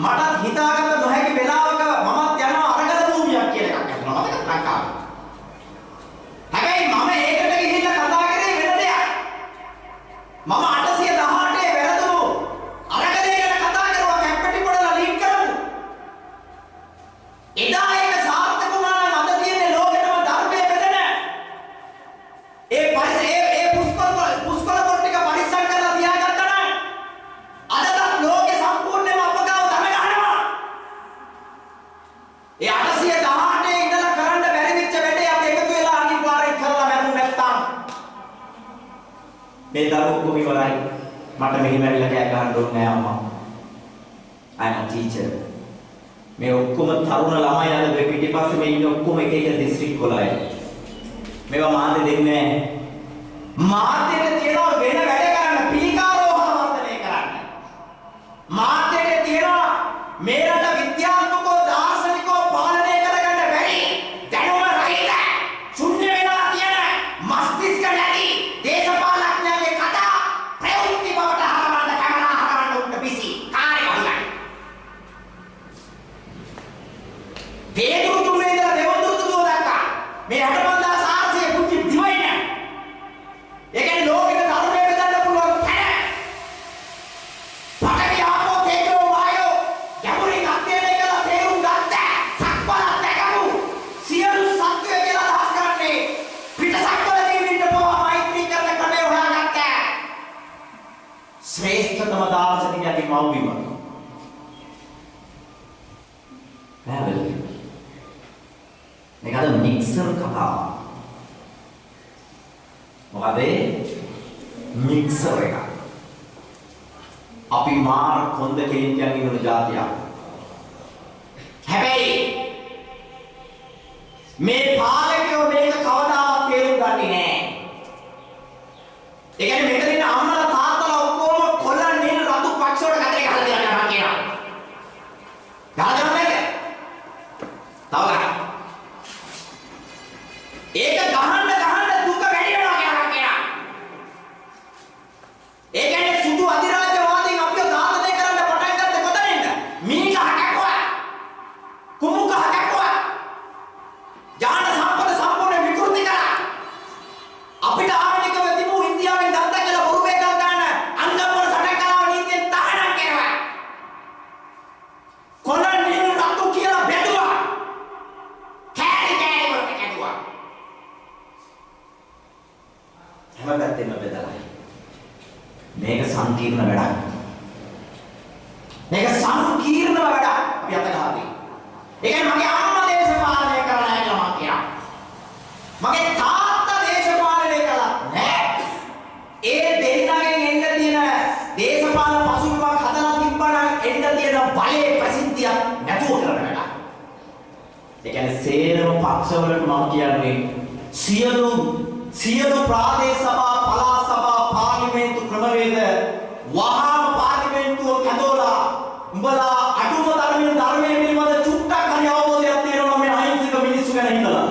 මටත් හිතාගත නොහැකි වෙලාවක මමත් යනවා අරගල භූමියක් කියලා එකක් හදනවා. මතකද ලංකාවේ? හැබැයි මම ඒකට ගිහිල්ලා කතා කරේ වෙන දෙයක්. මම 818 වැරදුණු අරගලය ගැන කතා කරුවා, කැප්පටි පොඩලා ලීඩ් කරමු. එදා ඒක සාර්ථක වුණා නම් අද තියෙන්නේ ලෝකෙටම ධර්මයේ බෙදෙන ඒ ඒ පුස්කොළ පොත් ටික පරිස්සම් කරලා තියාගත්තා නම් අදටත් ලෝකෙ සම්පූර්ණයෙන්ම අප ගාව දන ගහනවා. ඒ 818 ඉඳලා කරන්න බැරි වෙච්ච වැඩේ අපි එකතු වෙලා අනිවාර්යෙන් කරලා මැරුණ නැත්තම් මේ දරුවෝ ඔක්කොම ඉවරයි. මට මෙහෙම ඇවිල්ලා කෑ ගහන්න ඕනේ නෑ අම්මා. I am a teacher. මේ ඔක්කොම තරුණ ළමයි අද මේ පිටිපස්සේ මේ ඉන්න ඔක්කොම එක එක දිස්ත්‍රික් වල අය. මේවා මාධ්‍ය දෙන්නේ නෑ. මාධ්‍යට තියෙනවා වෙන වැඩ කරන්න, පිළිකාරෝහණ වර්ධනය කරන්න. මාධ්‍යට තියෙනවා මේ රට විද්‍යාත්මකව දාර්ශනිකව පාලනය කරගන්න බැරි දැනුම රහිත ශුන්‍ය වෙලා තියෙන මස්තිෂ්ක නැති දේශපාලඥයන්ගේ කතා ප්‍රවෘත්ති බවට හරවන්න, කැමරා හරවන්න උන්ට බිසි කාර්යබහුලයි. පේදුරු තුනේ ඉඳලා දෙවොන් තුනුව දක්වා මේ 65400 පුංචි දිවයින. ඒ කියන්නේ ලෝකෙට ධර්මය බෙදන්න පුළුවන් තැන. පඨවි ආපෝ තේජෝ වායෝ ගැඹුරින් අධ්‍යයනය කළා, තේරුම් ගත්ත, සක්වල දැකපු සියලු සත්වය කියලා අදහස් කරන්නේ පිට සක්වල ජීවින්ට පවා මෛත්‍රී කරන ක්‍රමය හොයාගත්ත ශ්‍රේෂ්ඨතම දාර්ශනිකයාගේ මව්බිම. පැහැදිලි. මේක අද මික්සර් කතාවක්. මොකද මික්සර් එක. අපි මාර කොන්ද කෙලින් තියන් ඉන්න ජාතියක්. හැබැයි මේ පාලකයෝ මේක කවදාවත් තේරුම් ගන්නේ නෑ. ඒ කියන්නේ මෙතන ඉන්න අම්මලා තාත්තලා ඔක්කොම කොළ නිල් රතු පක්ෂ වලට කතරේ ගහලා තියනවා මං කියනවා. ගහලා දෙනවද මේක? තව ගහන්න. ඒක ගහන්න ගහන්න දුක වැඩි වෙනවා කියලා මං කියනවා. ඒ කියන්නේ සුදු අධිරාජ්‍යවාදීන් අපිව ඝාතනය කරන්න පටන් ගත්තේ කොතනින්ද? මී ගහ කැපුවා. කුමු ගහ කැපුවා. ඥාන සම්පත සම්පූර්ණ විකෘති කරා. අපිට ආවේනිකව තිබූ ඉන්දියාවෙන් ගත්තා කියලා බොරු වේගම් ගන්න අංගම්පොළ සටන් කලාව නීතියෙන් තහනම් කෙරුවා. කොළ නිල් රතු කියලා බෙදුවා. කෑලි කෑලි වලට කැඩුවා. හැම පැත්තෙම බෙදලා. මේක සංකීර්ණ වැඩක්. මේක සංකීර්ණ වැඩක්. අපි අත ගහලා. ඒ කියන්නේ මගේ අම්මා දේශපාලනය කරලා නෑ කියලා මං කියනවා. මගේ තාත්තා දේශපාලනය කළා නෑ. ඒ දෙන්නගෙන් එන්න තියෙන දේශපාලන පසුබිමක් හදලා තිබ්බනම් එන්න තියෙන බලයේ ප්‍රසිද්ධියක් නැතුව කරන වැඩක්. ඒ කියන්නේ සේරම පක්ෂවලට මම කියන්නේ සියලු ප්‍රාදේශ සභා, පළාත් සභා, පාර්ලිමේන්තු ක්‍රමවේද වහාම පාර්ලිමේන්තුව කැදෝලා උඹලා අඩුම තරමින් ධර්මයේ පිළිබඳ චුට්ටක් හරි අවබෝධයක් තියෙනවා මේ අහිංසක මිනිස්සු ගැන හිතලා.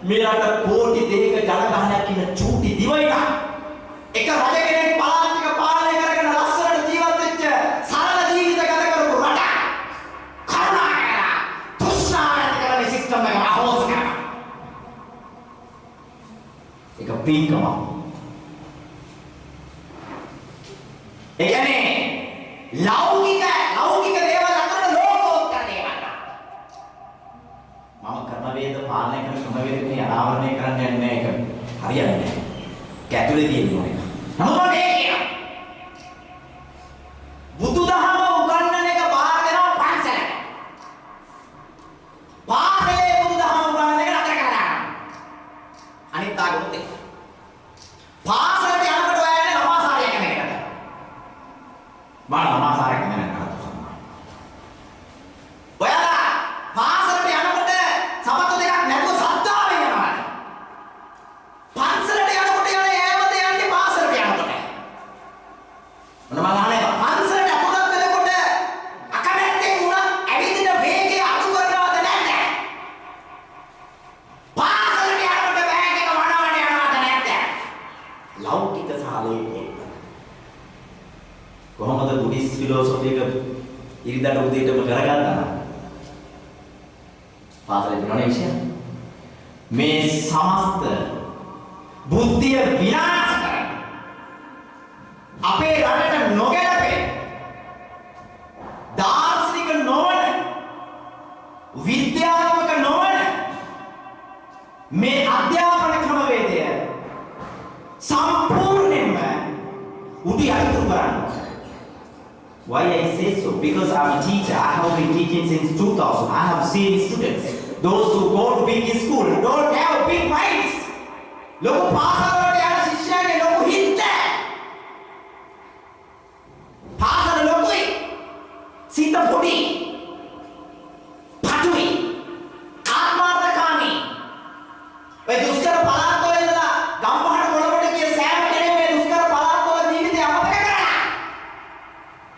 මේ රට කෝටි 2ක ජනගහනයක් ඉන්න චූටි දිවයිනක්. එක රජ කෙනෙක් පළාත් ටික පාලනය කරගෙන ලස්සනට ජීවත් වෙච්ච සරල ජීවිත ගත කරපු රටක්. කරුණා කරලා තෘෂ්ණාව ඇති කරන මේ සිස්ටම් එක අහෝස කරනවා. ඒක පින්කමක්. ඒ කියන්නේ ලෞකික දේවල් අතර ලෝකෝත්තර දේවල්. මම ක්‍රමවේද පාලනය කරන ක්‍රමවේද මේ අනාවරණය කරන්න යන්නේ නෑ. ඒක හරියන්නේ නෑ. ඒක ඇතුලේ තියෙන ඕන එක. නමුත් මම මේ කියනවා. බුදුදහම උගන්වන එක බාර දෙනවා පන්සලට. පාසලේ බුදුදහම උගන්වන එක නතර කරලා දානවා. අනිත් ආගමුත් ඒක. පාසලට යනකොට ඔයා යන්නේ ළමාසාරයක් යන එකට. බලන්න ළමාසාරයක් යන එකට. ඔයාලා පාසලට යනකොට සපත්තු දෙකක් නැතුව සද්දාවෙන් යනවා. පන්සලට යනකොට යන්නේ ඈමද යන්නේ පාසලට. ඉරිදට උදේටම කරගත්තා නම් පාසලේ දුන්නනේ විෂය. මේ සමස්ත බුද්ධිය විනාශ කරන අපේ රටට නොගැලපෙන දාර්ශනික නොවන විද්‍යාත්මක නොවන මේ අධ්‍යාපන ක්‍රමවේදය සම්පූර්ණයෙන්ම උඩු යටිකුරු කරන්න. Why I say so? Because I'm a teacher. I have been teaching since 2000. I have seen students. Those who go to big school don't have big minds. ලොකු පාසල් වලට යන ශිෂ්‍යයන්ගේ ලොකු හිත් නැහැ. පාසල ලොකුයි. සිත පොඩි. පටුයි. ආත්මාර්ථකාමී. ඔය දුෂ්කර පළාත් වල ඉඳලා ගම්පහට කොළඹට ගිය සෑම කෙනෙක්ම මේ දුෂ්කර පළාත් වල ජීවිතය අමතක කරලා.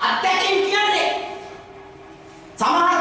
අත්දැකීම් කියන්නේ සමහර